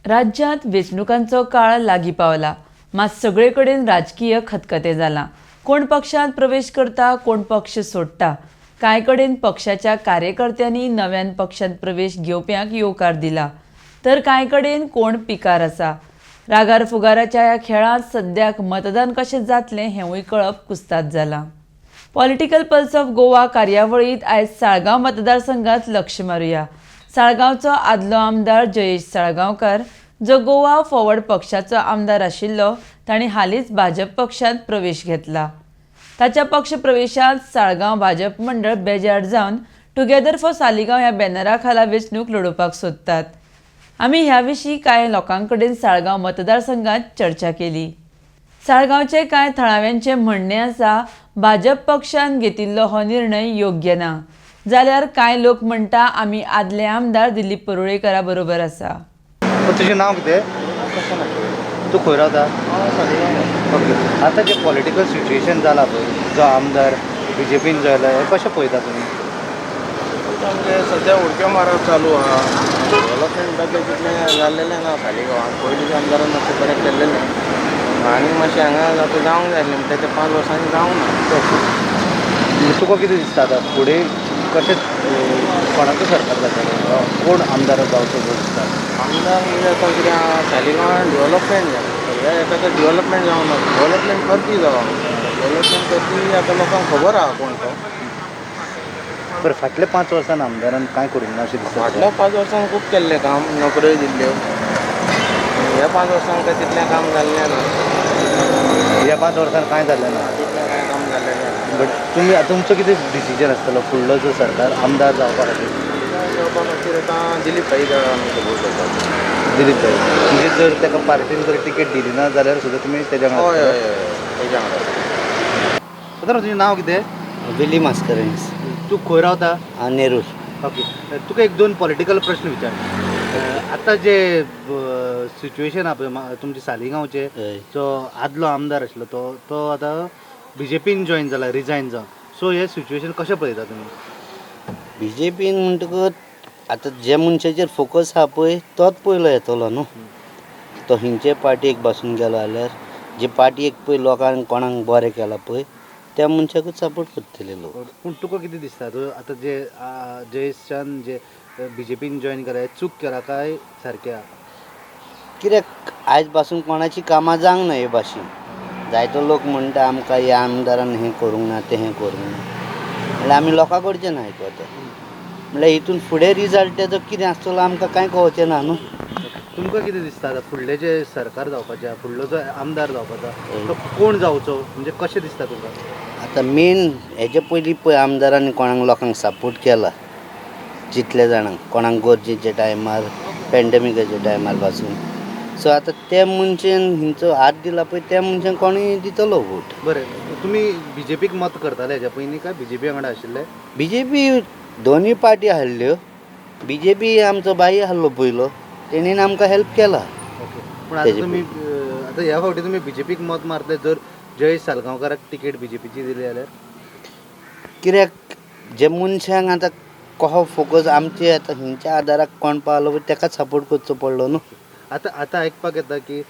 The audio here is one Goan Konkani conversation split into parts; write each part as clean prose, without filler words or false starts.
राज्यांत वेंचणुकांचो काळ लागीं पावला, मात सगळे कडेन राजकीय खतखतें जालां. कोण पक्षांत प्रवेश करता, कोण पक्ष सोडटा. कांय कडेन पक्षाच्या कार्यकर्त्यांनी नव्यान पक्षांत प्रवेश घेवप्यांक येवकार दिला, तर कांय कडेन कोण पिकार आसा. रागार फुगाराच्या ह्या खेळांत सद्याक मतदान कशें जातलें हेंवूय कळप कुस्ताद जालां. पॉलिटिकल पल्स ऑफ गोवा कार्यावळींत आयज साळगांव मतदारसंघात लक्ष मारुया. साळगांवचो आदलो आमदार जयेश साळगांवकार, जो गोवा फॉरवर्ड पक्षाचो आमदार आशिल्लो, तांणी हालींच भाजप पक्षांत प्रवेश घेतला. ताच्या पक्ष प्रवेशांत साळगांव भाजप मंडळ बेजार जावन टुगेदर फॉर सालिगांव ह्या बॅनरा खाला वेंचणूक लडोवपाक सोदतात. आमी ह्या विशीं कांय लोकां कडेन साळगांव मतदारसंघात चर्चा केली. साळगांवचे कांय थळाव्यांचें म्हणणें आसा, भाजप पक्षान घेतिल्लो हो निर्णय योग्य ना, जाल्यार कांय लोक म्हणटा आमी आदले आमदार दिलीप परुळेकरा बरोबर आसा. तुजें नांव कितें? तूं खंय रावता? ओके, आतां जें पॉलिटिकल सिट्युएशन जालां पळय, जो आमदार बीजेपीन जाला, हें कशें पळयता तुमी? आमचे सद्या उडक्यो मारप चालू आहा. डेवलपमेंट म्हणटा तें तितलें जाल्लेलें ना सालिगांवान. पयलींच्या आमदारान मातशें बरें केल्लेलें आनी मातशें हांगा आतां जावंक जाय आसलें म्हणटा तें 5 वर्सांनी जावंक ना. तुका कितें दिसता आतां फुडें कशें कोणाचो सरकार जातलें, कोण आमदार जावचो सो दिसता? आमदार म्हणजे आतां कितें आहा, सालिगांवान डेवलपमेंट जाय. सगळ्या हेका तर डेवलपमेंट जावंक ना. डेवलपमेंट करपी जावो, डेवलपमेंट करपी आतां लोकांक खबर आहा कोण तो. बरें, फाटल्या 5 वर्सान आमदारान कांय करूंक ना अशें दिसता? फाटल्या 5 वर्सांक खूब केल्लें काम, नोकऱ्योय दिल्ल्यो. ह्या 5 वर्सांक काय तितलें काम जाल्लें ना. ह्या 5 वर्सान कांय जालें ना? तितलें कांय काम जाल्लें ना. बट तुमी तुमचो कितें डिसिजन आसतलो फुडलो जो सरकार आमदार जावपा खातीर? आमदार जावपा खातीर आतां दिलीप भाई आमी सपोर्ट करतात. दिलीप भाई, म्हणजे जर ताका पार्टीन जर तिकेट दिली ना जाल्यार सुद्दां तुमी तेज्या हय वांगडा? हय हय, तेज्या वांगडा. आतां तुजें नांव कितें? विली मास्करेन्स. तूं खंय रावता? नेरूल. ओके, तुका एक 2 पॉलिटिकल प्रश्न विचारता. आतां जे सिच्युएशन आहा पळय तुमचे सालिगांवचे, जो आदलो आमदार आशिल्लो तो आतां बीजेपीन जॉयन जाला रिजायन जावन, सो हे सिच्युएशन कशें पळयता तुमी? बीजेपीन म्हणटकच आतां जे मनशाचेर फोकस आहा पळय तोच पयलो येतलो न्हू. तो खंयचे पार्टयेक बसून गेलो जाल्यार जे पार्टयेक पळय लोकांक कोणाक बरें केलां पळय त्या मनशाकूच सपोर्ट करतले लोक. पूण तुका कितें दिसता, तूं आतां जे जयेशान जे बीजेपीन जॉयन केला चूक केला काय सारकें? कित्याक आयज पासून कोणाची कामां जावंक ना हे भाशेन. जायतो लोक म्हणटा आमकां ह्या आमदारान हें करूंक ना तें हें करूंक ना, म्हणल्यार आमी लोकां कडच्यान आयकता. म्हणल्यार हितून फुडें रिजल्ट तेजो कितें आसतलो आमकां कांय कळचें ना न्हू. तुमकां कितें दिसता आतां फुडलें जें सरकार जावपाचें, फुडलो जो आमदार जावपाचो तो कोण जावचो, म्हणजे कशें दिसता तुमकां? आतां मेन हेजे पयलीं पळय आमदारांनी कोणाक लोकांक सपोर्ट केला जितले जाणांक कोणाक गरजेच्या टायमार, पेंडेमिकाच्या टायमार पासून. सो आतां त्या मनशान हिंचो हात दिला पळय त्या मनशान कोणूय दितलो वोट. बरें, तुमी बीजेपीक मत करताले हेज्या पयलीं काय बीजेपी वांगडा आशिल्ले? बीजेपी दोनूय पार्टी आहल्ल्यो. बीजेपी आमचो बाई आहलो पयलो, तेणेन आमकां हेल्प केला. ओके, पूण आतां तुमी आतां ह्या फावटी तुमी बीजेपीक मत मारतले जर जयेश सालगांवकाराक तिकेट बीजेपीची दिली जाल्यार? कित्याक जे मनशांक आतां कहो फोकस आमचे आतां हिंच्या आदाराक कोण पावलो पळय तेकाच सपोर्ट करचो पडलो न्हू. आतां आतां आयकपाक येता की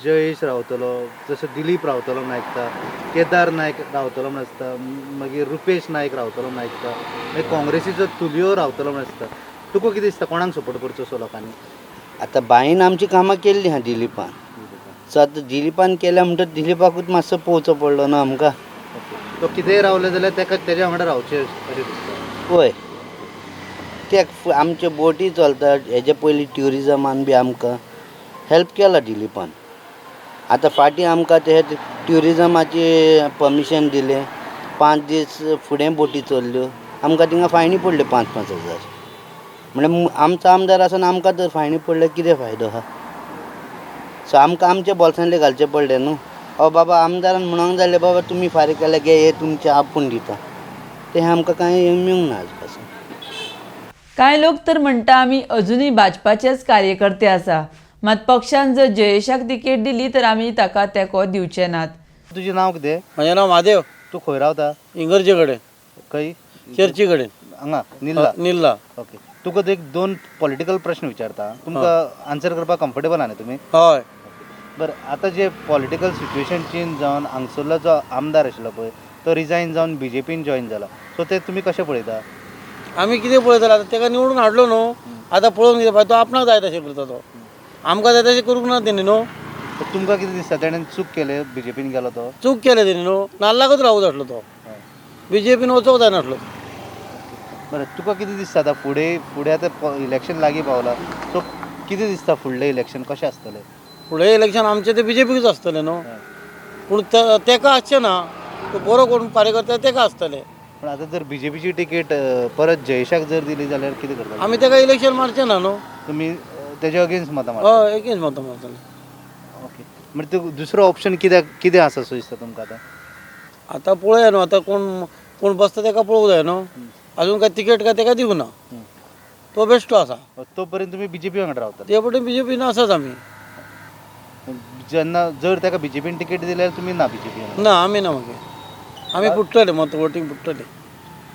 जयेश रावतलो, जसो दिलीप रावतलो म्हण आयकता, केदार नायक रावतलो म्हण आसता, मागीर रुपेश नायक रावतलो म्हण आयकता, मागीर काँग्रेसीचो तुलियो रावतलो म्हण आसता. तुका कितें दिसता कोणाक सपोर्ट करचो सो लोकांनी? आतां बाईन आमची कामां केल्लीं आहा दिलीपान. सो आतां दिलीपान केल्या म्हणटकच दिलीपाकूच मातसो पळोवचो पडलो न्हू आमकां. तो कितेंय रावले जाल्यार ताका तेज्या वांगडा रावचें अशें दिसता? पळय ते आमच्यो बोटी चलतात, हेजे पयलीं ट्युरिजमान बी आमकां हेल्प केला दिलीपान. आतां फाटीं आमकां ते ट्युरिजमाची परमिशन दिलें, 5 दीस फुडें बोटी चल्ल्यो, आमकां थिंगा फायनी पडल्यो 5-5 हजार. म्हणल्यार आमचो आमदार आसून आमकां जर फायनी पडल्यार कितें फायदो आहा? सो आमकां आमच्या बोल्सांतले घालचें पडलें न्हू. ओ बाबा आमदारान म्हणोंक जाय बाबा तुमी फारीक केल्यार घे हे तुमचें आपूण दिता, तें आमकां कांय मेळूंक ना आज पासून. कांय लोक तर म्हणटा आमी अजुनूय भाजपाचेच कार्यकर्ते आसा, मात पक्षान जर जयेशाक तिकेट दिली तर आमी ताका तेंको दिवचे नात. तुजें नांव कितें? म्हाजें नांव म्हादेव. तूं खंय रावता? इगर्जे कडेन. खंय? चर्ची कडेन. हांगा निल्ला? निल्ला. ओके, तुका एक दोन पॉलिटिकल प्रश्न विचारता, तुमकां आन्सर करपाक कम्फर्टेबल आहा न्ही तुमी? हय. बरें, आतां जे पॉलिटिकल सिट्युएशन चेंज जावन हांगसरलो जो आमदार आशिल्लो पळय तो रिजायन जावन बीजेपीन जॉयन जाला, सो ते तुमी कशें पळयता? आमी कितें पळयतले आतां? ताका निवडून हाडलो न्हू, आतां पळोवन कितें फायदो? आपणाक जाय तशें करता तो, आमकां जाय तशें करूंक ना तेणी न्हू. तर तुमकां कितें दिसता, तेणें चूक केलें बीजेपीन गेलो तो? चूक केलें तेणी न्हू, नाल्लाकच रावूंक जाय आसलो तो, बीजेपीन वचोंक जायनासलो. बरें, तुका कितें दिसता आतां फुडें फुडें आतां इलेक्शन लागीं पावलां, सो कितें दिसता फुडलें इलेक्शन कशें आसतलें? फुडें इलेक्शन आमचें तें बीजेपीकूच आसतलें न्हू, पूण तेका आसचें ना, तो बरो कोण कार्यकर्ता तेका आसतलें. पण आतां जर बीजेपीची तिकेट परत जयेशाक जर दिली जाल्यार कितें करतले? आमी तेका इलेक्शन मारचें ना न्हू. तुमी तेजे अगेन्स्ट मतां मारता? हय, एकेच मतां मारतले. ओके, म्हणजे दुसरो ऑप्शन कित्याक कितें आसा सो दिसता तुमकां आतां? आतां पळोवया न्हू, आतां कोण कोण बसता तेका पळोवंक जाय न्हू. अजून काय तिकेट काय तेका दिवंक ना, तो बेश्टो आसा. तो पर्यंत तुमी बीजेपी वांगडा रावतले? ते पटी बीजेपीन आसाच आमी. जेन्ना जर ताका बीजेपीन तिकेट दिली जाल्यार तुमी ना बीजेपी? ना, आमी ना, मागीर आमी पुट्टले मत, वोटींग पुट्टले.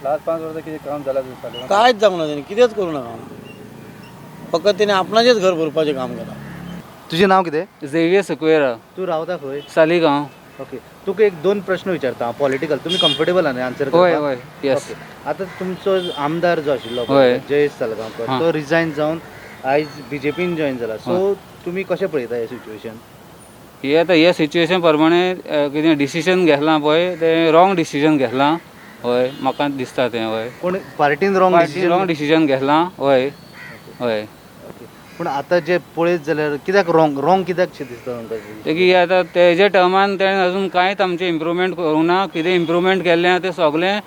लास्ट 5 वर्सां कितें काम जालां? कांयच जावंक ना, तेणी कितेंच करूं ना काम, फकत तेणी आपणाचेंच घर भरपाचें काम केलां. तुजें नांव कितें? झेवियर सिक्वेरा. तूं रावता खंय? सालिगांव. ओके, तुका एक दोन प्रश्न विचारता हांव पॉलिटिकल, तुमी कम्फर्टेबल आहा न्ही आन्सर? हय हय, येस. ओके, आतां तुमचो आमदार जो आशिल्लो पळय, जयेश सालगांवकर, तो रिजायन जावन आयज बीजेपीन जॉयन जाला, सो तुमी कशें पळयता हें सिट्युएशन? हे आतां हे सिच्युएशन प्रमाणे कितें डिसिजन घेतलां पळय तें रॉंग डिसिजन घेतलां, हय, म्हाका दिसता तें, हय. कोण पार्टीन रॉंग डिसिजन? रॉंग डिसिजन घेतलां, हय हय. ओके, पूण आतां जे पळयत जाल्यार कित्याक रॉंग रॉंग कित्याक शें दिसता तुमकां? ते की आतां तेजे टर्मान तेणें अजून कांयच आमचें इम्प्रुवमेंट करूंक ना. कितें इम्प्रुवमेंट केल्लें आहा तें सगलें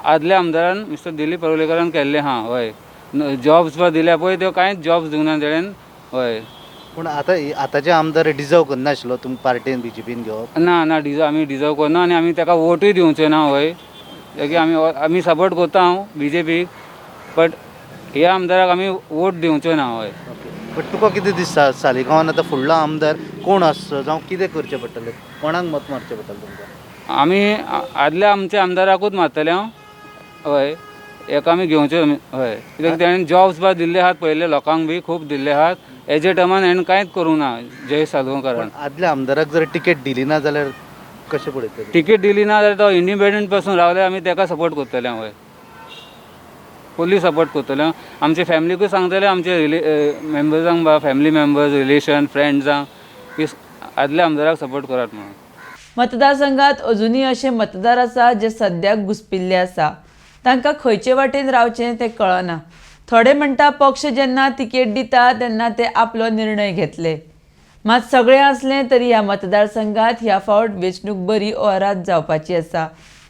आदल्या आमदारान मिस्टर दिलीप परुळेकरान केल्लें आहा, हय. जॉब्स बा दिल्या पळय, त्यो कांयच जॉब्स दिवंक ना तेणेन, हय. पूण आतां आतांचे आमदार डिजर्व करनाशिल्लो तुमी पार्टीन बीजेपीन घेवप? ना ना, डिजर्व आमी डिजर्व करना आनी आमी ताका वोटूय दिवचे ना, हय. की आमी आमी सपोर्ट करता हांव बीजेपीक, बट ह्या आमदाराक आमी वोट दिवचे ना, हय. ओके, बट तुका कितें दिसता सालिगांवान आतां फुडलो आमदार कोण आसचो, जावं कितें करचें पडटलें, कोणाक मत मारचें पडटलें तुमकां? आमी आदल्या आमच्या आमदाराकूच मारतले हांव, हय. हेका आमी घेवचे, हय, कित्याक तेणें जॉब्स बा दिल्ले आहात पयले लोकांक बी खूब दिल्ले आहात. हेजे टर्मान हेणें कांयच करूंक ना जयेश सालगांवकारान. पण आदल्या आमदाराक जर तिकेट दिली ना जाल्यार कशें पळयतले? तिकेट दिली ना जाल्यार तो इंडिपेंडंट पासून रावले, आमी ताका सपोर्ट करतले, हय, फुल्ली सपोर्ट करतले. आमचे फॅमिलीकूय सांगतले, आमचे मेंबर्सांक बा फॅमिली मेंबर्स, रिलेशन, फ्रेंड्सांक की आदल्या आमदाराक सपोर्ट करात म्हणून. मतदारसंघात अजुनूय अशे मतदार आसा जे सद्याक घुसपिल्ले आसा. तांकां खंयचे वाटेन रावचें तें कळना. थोडे म्हणटा पक्ष जेन्ना तिकेट दिता तेन्ना ते आपलो निर्णय घेतले. मात सगळें आसलें तरी ह्या मतदारसंघात ह्या फावट वेंचणूक बरी ओराद जावपाची आसा.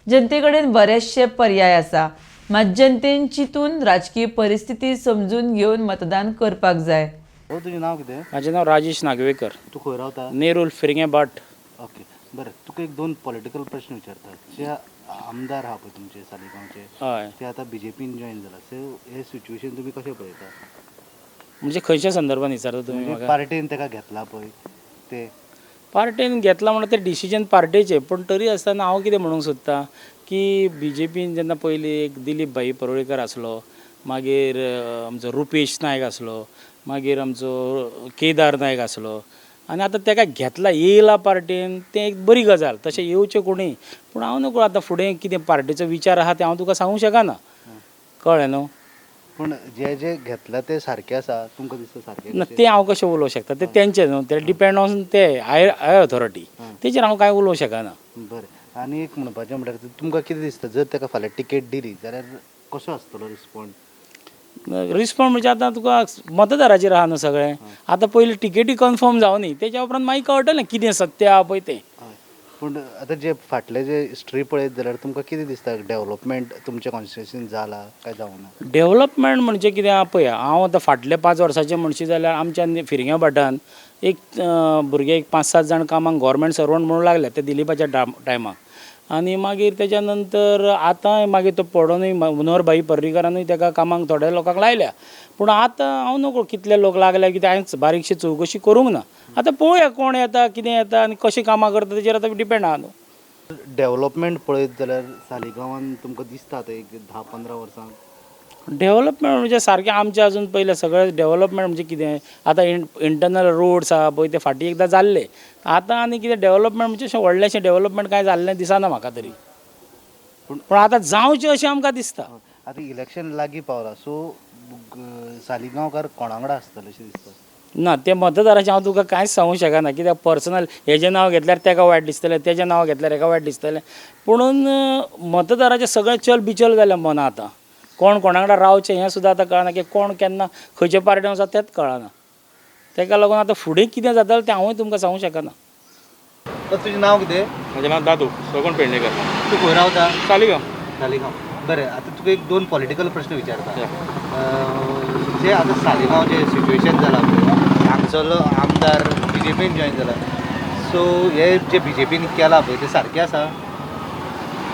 जनते कडेन बरेचशे पर्याय आसा, मात जनतेन चिंतून राजकीय परिस्थिती समजून घेवन मतदान करपाक जाय. हो, तुजें नांव कितें? म्हाजें नांव राजेश नागवेकर. तूं खंय रावता? नेरूल फिरगें भाट. ओके, बरें, तुका एक दोन पॉलिटिकल प्रश्न विचारता. जे आमदार आहा पळय तुमचे सालिगांवचे, ते आतां बीजेपीन जॉयन जाला, सो हे सिट्युएशन तुमी कशें पळयता? म्हणजे खंयच्या संदर्भान विचारता तुमी म्हणजे म्हाका? पार्टीन ताका घेतला पळय ते. पार्टेन घेतला म्हणून ते डिसिजन पार्टेचें, पूण तरी आसतना हांव कितें म्हणूंक सोदतां की बीजेपीन जेन्ना पयलीं एक दिलीप भाई परुळेकर आसलो, मागीर आमचो रुपेश नायक आसलो, मागीर आमचो केदार नायक आसलो, आनी आतां ताका घेतला येयला पार्टेन, तें एक बरी गजाल. तशें येवचें कोणूय, पूण हांव नकळो आतां फुडें कितें पार्टेचो विचार आहा तें हांव तुका सांगूंक शकना, कळ्ळें न्हू? पूण जे जे घेतला ते सारके आसा तुमकां दिसता सारकें? ना, तें हांव कशें उलोवंक शकता? तें तेंचें न्हू, तें डिपेंड ऑन ते हायर हायर ऑथॉरिटी, तेचेर हांव कांय उलोवंक शकना. बरें, आनी एक म्हणपाचें म्हणल्यार तुमकां कितें दिसता, जर ताका फाल्यां तिकेट दिली जाल्यार कसो आसतलो रिस्पोन्स? रिस्पोन्स म्हणजे आतां तुका मतदाराचेर आहा न्हू सगळें. आतां पयलीं टिकेटी कन्फर्म जावनी, तेच्या उपरांत मागीर कळटलें कितें सत्य आहा पळय तें. हय, पूण आतां जे फाटले जे हिस्ट्री पळयत जाल्यार तुमकां कितें दिसता, डेवलपमेंट तुमच्या कॉन्स्टिट्युन्सीन जाला काय जावना? डेवलपमेंट म्हणजे कितें आहा पळय, हांव आतां फाटले 5 वर्सांचें म्हणशी जाल्यार आमच्या फिरग्यां भाटान एक भुरगे एक 5-7 जाण कामाक गोवोरमेंट सर्वंट म्हणून लागले ते दिलीपाच्या टायमाक, आनी मागीर तेच्या नंतर आतां मागीर तो पडोनूय मनोहर भाई पर्रीकारानूय ताका कामाक थोड्या लोकांक लायल्या. पूण आतां हांव नकळो कितले लोक लागल्या, कितें हांवें बारीकशी चवकशी करूंक ना. आतां पळोवया कोण येता, कितें येता आनी कशें कामां करता तेजेर आतां डिपेंड आहा न्हू. डेवलपमेंट पळयत जाल्यार सालिगांवान तुमकां दिसता आतां एक 10-15 वर्सां? डेवलपमेंट म्हणजे सारकें आमचें अजून पयलें सगळें डेवलपमेंट म्हणजे कितें आतां इंटरनल रोड्स आहा पळय ते फाटीं एकदां जाल्ले. आतां आनी कितें डेवलपमेंट म्हणजे अशें व्हडलेंशें डेवलपमेंट कांय जाल्लें दिसना म्हाका तरी. पूण आतां जावचें अशें आमकां दिसता. आतां इलेक्शन लागीं पावलां, सो सालिगांवकार कोणा वांगडा आसतले अशें दिसता? ना, तें मतदाराचें हांव तुका कांयच सांगूंक शकना, कित्याक पर्सनल हेजें नांव घेतल्यार तेका वायट दिसतलें, तेजें नांव घेतल्यार हेका वायट दिसतलें. पुणून मतदाराचें सगळें चल बिचल जालें मनां आतां. कोण कोणा वांगडा रावचें हें सुद्दां आतां कळना की कोण केन्ना खंयचे पार्टेन वता तेंच कळना. तेका लागून आतां फुडें कितें जातलें तें हांवूय तुमकां सांगूंक शकना. तर तुजें नांव कितें? म्हजें नांव दादू सगूण पेडणेकर. तूं खंय रावता? सालिगांव. सालिगांव. बरें, आतां तुका एक दोन पॉलिटिकल प्रश्न विचारता. जे आतां सालिगांव जें सिट्युएशन जालां पळय, हांगसरलो आमदार बीजेपीन जॉयन जाला, सो हे जे बीजेपीन केलां पळय तें सारकें आसा?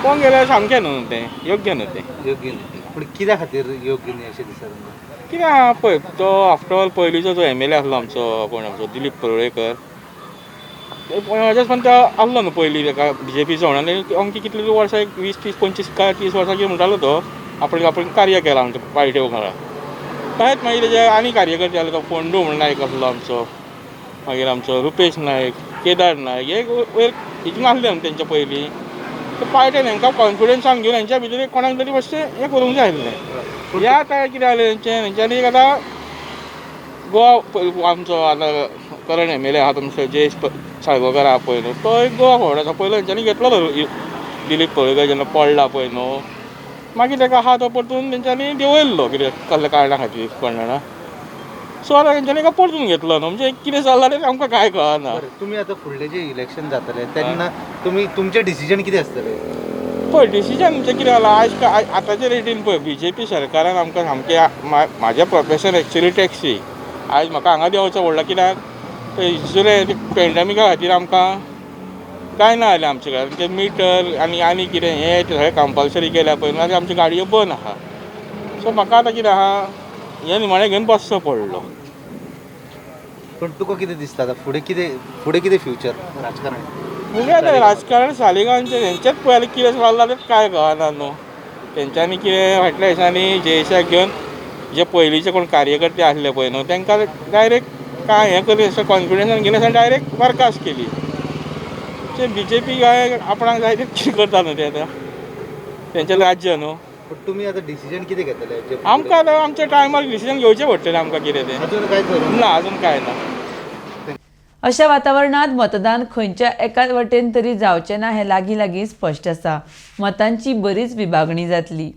पळोवंक गेल्यार सामकें न्हू तें, योग्य न्हू तें. योग्य न्ही? पूण कित्या खातीर योग्य न्ही अशें दिसता तुमकां? कितें आहा पळय, तो आफ्टर ऑल पयलींचो जो एम एल ए आसलो आमचो, कोण आमचो दिलीप परुळेकर, पण तो आसलो न्हू पयलीं, ताका बीजेपीचो म्हणून आनी अमकी कितलीं वर्सां, एक 20 30 25 काय 30 वर्सां कितें म्हणटालो तो आपण आपण कार्य केलां आमच्या पार्टे वांगडा. तशेंच मागीर तेजे आनी कार्यकर्ते आसले, तो फोंडू म्हणून नायक आसलो आमचो, मागीर आमचो रुपेश नायक, केदार नायक, हे वयर हितून आसले न्हू तेंच्या पयलीं. ते पार्टेन हेंकां कॉन्फिडन्सान घेवन हेंच्या भितर एक कोणाक तरी मातशें हें करूंक जाय आसलें. ह्या आतां कितें जालें तेंचें, तेंच्यांनी एक आतां गोवा आमचो आतां करंट एम एल ए आहा तुमचो जयेश साळगांवकार आहा पळय न्हू, तो एक गोवा फॉरवर्डाचो पयलो तेंच्यांनी घेतलो दिलीप परुळेकर जेन्ना पडला पळय न्हू, मागीर ताका आहा तो परतून तेंच्यांनी देंवयल्लो कितें कसल्या कारणा खातीर कोण जाणा. सो आतां तेंच्यांनी ताका परतून घेतलो न्हू, म्हणजे कितें चल्लां तें आमकां कांय कळना. बरें, तुमी आतां फुडलें जें इलेक्शन जातलें तेन्ना तुमी तुमचें डिसिजन कितें आसतलें? पळय डिसिजन म्हणजे कितें जालां आयज आतांच्या रेटीन पळय बीजेपी सरकारान आमकां सामकें, म्हाजें प्रोफेशन एक्चुली टॅक्सी, आयज म्हाका हांगा देंवचो पडलो कित्याक जुलय पेंडमिका खातीर आमकां कांय ना जालें आमचे कडेन, ते मिटर आनी आनी कितें हें तें सगळें कंपल्सरी केल्या पळय न्हू, आनी आमच्यो गाडयो बंद आहा. सो म्हाका आतां कितें आहा हें निमाणें घेवन बसचो पडलो. पूण तुका कितें दिसता आतां फुडें कितें, फुडें कितें फ्युचर राजकारण? फुडें आतां राजकारण सालिगांवचें हेंचेंच पळय जाल्यार कितें चल्लां तें कांय कळना न्हू. तेंच्यांनी कितें फाटल्या दिसांनी जयेशाक घेवन जे पयलींचे कोण कार्यकर्ते आसले पळय न्हू तेंकां डायरेक्ट कांय हें करी अशें कॉन्फिडन्सान घेयनासतना डायरेक्ट बरखास्त केली. ते बीजेपी काय आपणाक जाय तें कितें करता न्हू ते आतां, तेंचें राज्य न्हू. पूण तुमी आतां डिसिजन कितें घेतले? आमकां आतां आमच्या टायमार डिसिजन घेवचें पडटलें आमकां कितें तें. अजून कांय करूंक ना, अजून कांय ना. अशा वातावरणांत मतदान खंयच्या एका वटेन तरी जावचें ना हें लागीं लागीं स्पश्ट आसा. मतांची बरीच विभागणी जातली.